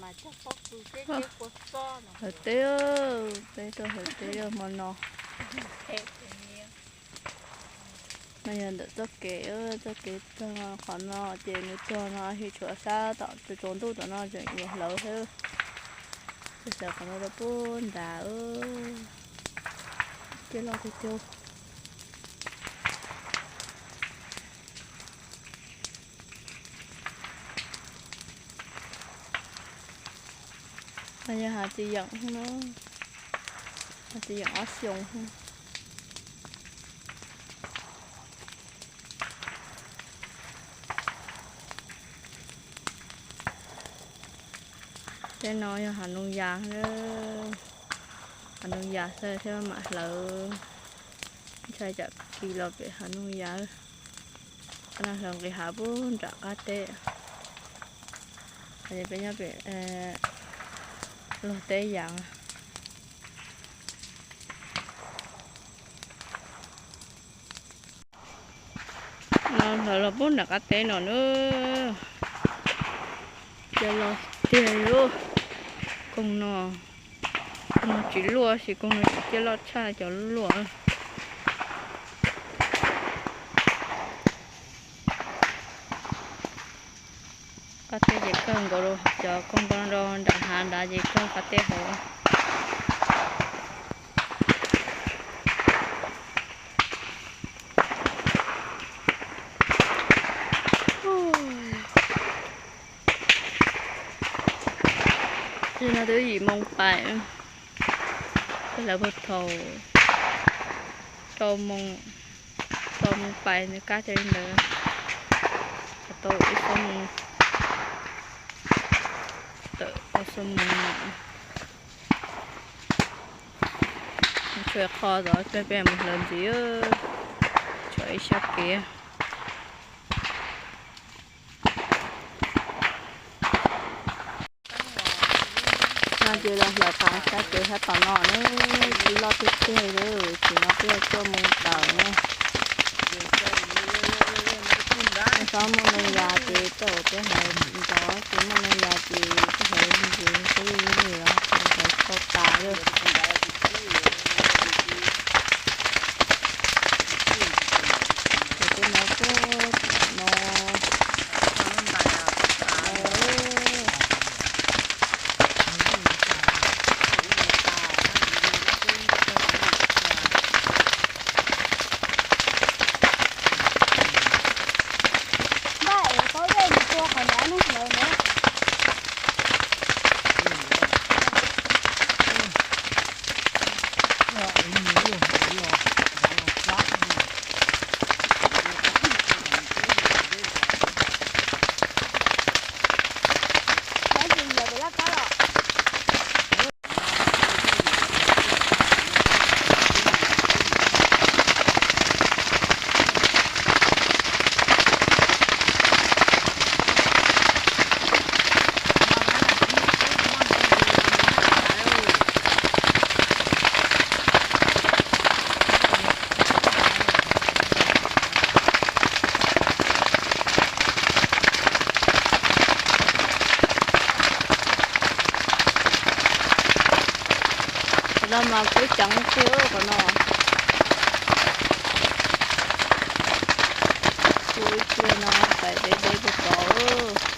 Hlawv teb, peb tuaj hlawv teb hmo no. No yog ntawm txoj kev, txoj kev txog qhov no ces nws txog no, ib tshuav sab tom tsuas tsaus ntuj tom no tseem yuav hlawv thiab. Txoj kev qhov no rau pub nrad, ciaj loj tiag tiag. No yog hav txiv yeem no, hav txiv yeem ob xyoos. Tej no yog hav noog yas, hav noog yas xwb thiab mam hlawv, ntshai tsam kis los pem hav noog yas. Hlawv nqis hav puag nram qab teb, peb nyob pem log teb yas. No hlawv los puag nram qab teb no na. Ciaj loj tiag li. Koog no, koog no tsis luaj, tab sis koog no tseem ciaj loj tshaj cov luaj. Qab teb ces kawg nkaus, cov koog nkaus rau nram hav nrad ces kawg qab teb hauv. Tam sim no twb yim moo pais, peb hlawv puag thaum rau moo, rau moo pais nws kab cov li ntawd, tau ib xuab moos, tawm ob xuab moos. Tshuav qho tod peb mus hlawv ntxiv, tshuav ib sab kev. No ces los hlawv qab sab kev sab tom no na, tsis loj tiag tiag li, tam sim no peb yuav tuaj mus hlawv na. Txhob muaj noog yas ces tej zaum peb hlawv ntau, tsis muaj noog yas ces peb hlawv ntxiv xwb, hlawv tau tas lawm. Ces peb hlawv puag tom no. Npaj es paub dej mus tua qhov nrad hnub hlawv na. Qhov no mas kub ceev tiag qhov no. Kub tiag no, pais deb deb puag tod.